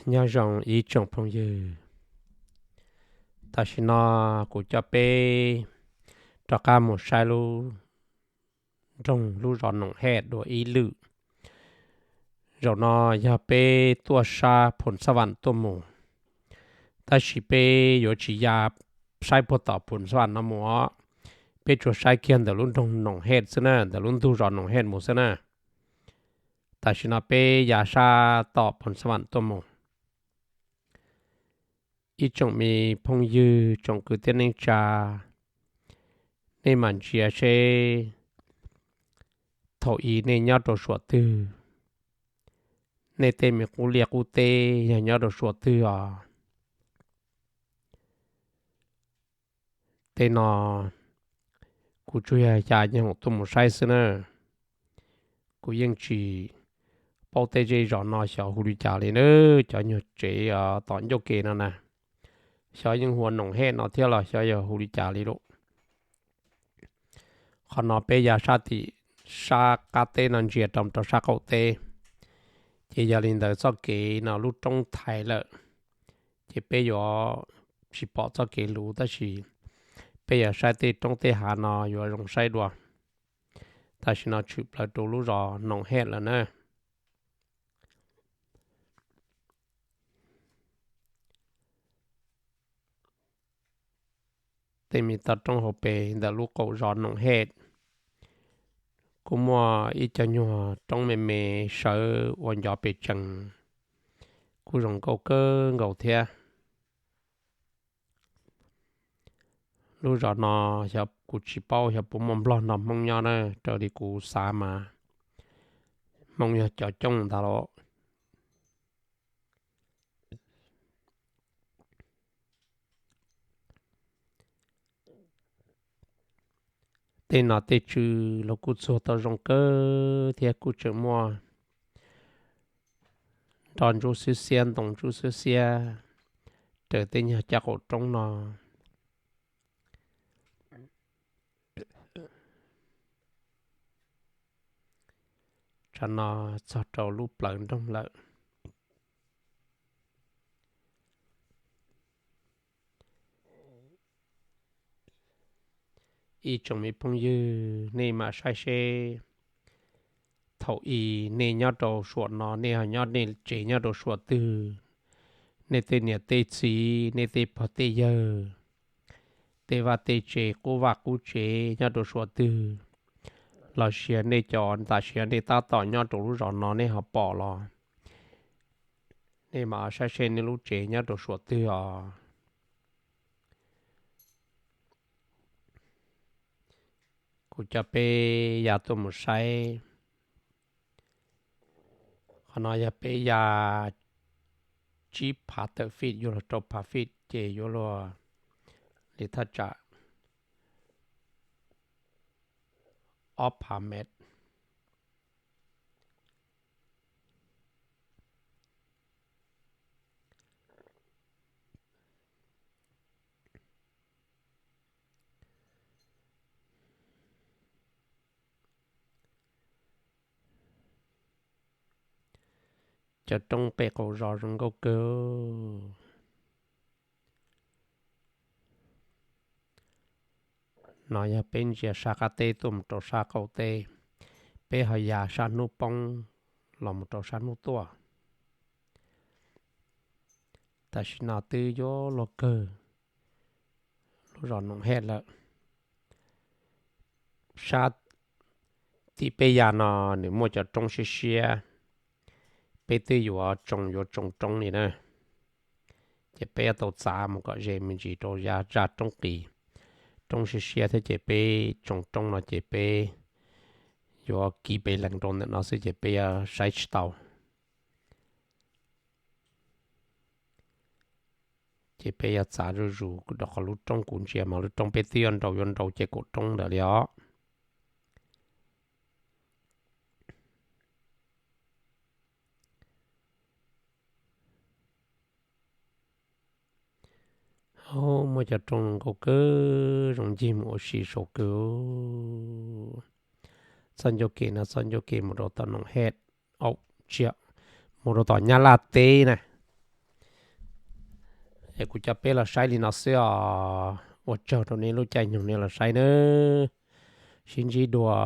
Nyob zoo ib tsoom phooj ywg, tam sim no kuv coj peb rov qab mus saib lub nroog lub zos Noom Hej dua ib lwm. Zaum no yog peb tuaj sab Phoos Xab Vam tuaj mus, tab sis peb yuav tsis ya saib puag tom Phoos Xab Vam no mus os. Peb tsuas saib kiag ntawm lub nroog Noom Hej xwb na, ntawm lub ntug zos Noom Hej mus xwb na. Tam sim no peb ya sab tom Phoos Xab Vam tuaj mus. Ib tsoom me phooj ywg tsoom kwv tij neej tsa, nej mam ntsia seb thaum ub nej nyob rau suam twg, nej tej me qub liaj qub teb yog nyob rau suam twg os. Tej no kuv tsuas yog xav nyob hoom tuaj mus saib xwb na. Kuv yeej tsis paub tej zej zos no xyov hu li cas li na. Cov nyuag tsev tom ncauj ke no na, xyov yeej hu ua Noom Hej no thiab los xyov yog hu li cas li lawm. Qhov no peb ya sab tim sab qab teb no ntsia rau rau sab qaum teb, ces yog li ntawd txoj kev no lub roob thaiv lawm, ces peb yuav tsis pom txoj kev luv, tab sis peb yuav saib tej roob tej hav no yuav zoo saib dua. Tam sim no tshwm plaws rau lub zos Noom Hej lawm na. Tej me toj roob hauv pes ntawm lub qaum zos Noom Hej kuj muaj ib co nyuag roob me me sawv ua ncov pes tsees, kuj zoo nkauj kawg nkaus thiab. Lub zos no xyov kuv tsis paub xyov puas muaj Nplog nrog Hmoob nyob na, raws li kuv xav mas Hmoob yog cov coob ntag los. Tej no tej tswv los kuj txuag tau zoo kawg thiab kuj tseem muaj nroj ntsuab xiab xiab, ntoo ntsuab xiab xiab raws tej nyuag caj qaum roob no. Tsam no txog rau lub plawv nroog lawm. Ib tsoom me phooj ywg, nej mam saib seb thaum ub nej nyob rau suam no, nej ho nyob nej tsev nyob rau suam twg, nej tej niam tej txiv, nej tej pog tej yawg, tej vaj tej tsev, qub vaj qub tsev nyob rau suam twg, los sis nej cov tam sim no nej tab tom nyob rau lub zos no nej ho pom los, nej mam saib seb nej lub tsev nyob rau suam twg os. Kuv coj peb ya tuaj mus saib. Qhov no yog peb ya tsib phav tawm fij yuav luag rau phav fij ces yuav luag li thaj tsam ob phav mev. Cov roob pem qaum zos zoo nkauj kawg. No yog peb ntsia sab qab teb tuaj mus rau sab qaum teb, peb ho ya sab hnub poob los mus rau sab hnub tuaj. Tam sim no twb yuav luag kawg lub zos Noom Hej lawm. Sab tim peb ya no nws muaj cov roob siab siab, peb twb yuav tsoo yuav tsoo roob li na. Ces peb yuav tau txav mus kom ze me ntsis rau yav zaj roob qis, roob siab siab thiab ces peb tsoo roob no ces peb yuav kiv pes lees rau ntawm no xwb ces peb yuav saib tsis tau. Ces peb yuav txav zuj zus rau qhov lub roob kuv ntsia mas lub roob peb twb yuav nrau yuav nrau ces kaum roob ntawd li os. Muaj cov roob nkauj kawg, zoo ncig mus ua si saum kawg. Txoj ncauj kev no txoj ncauj kev mus rau tom Noom Hej, tsis, mus rau tom Nyab Laj teb na. Es kuv coj peb los saib li no xwb os. Ua tsaug rau nej lub caij nyoog nej los saib nawb. Sib ntsib dua.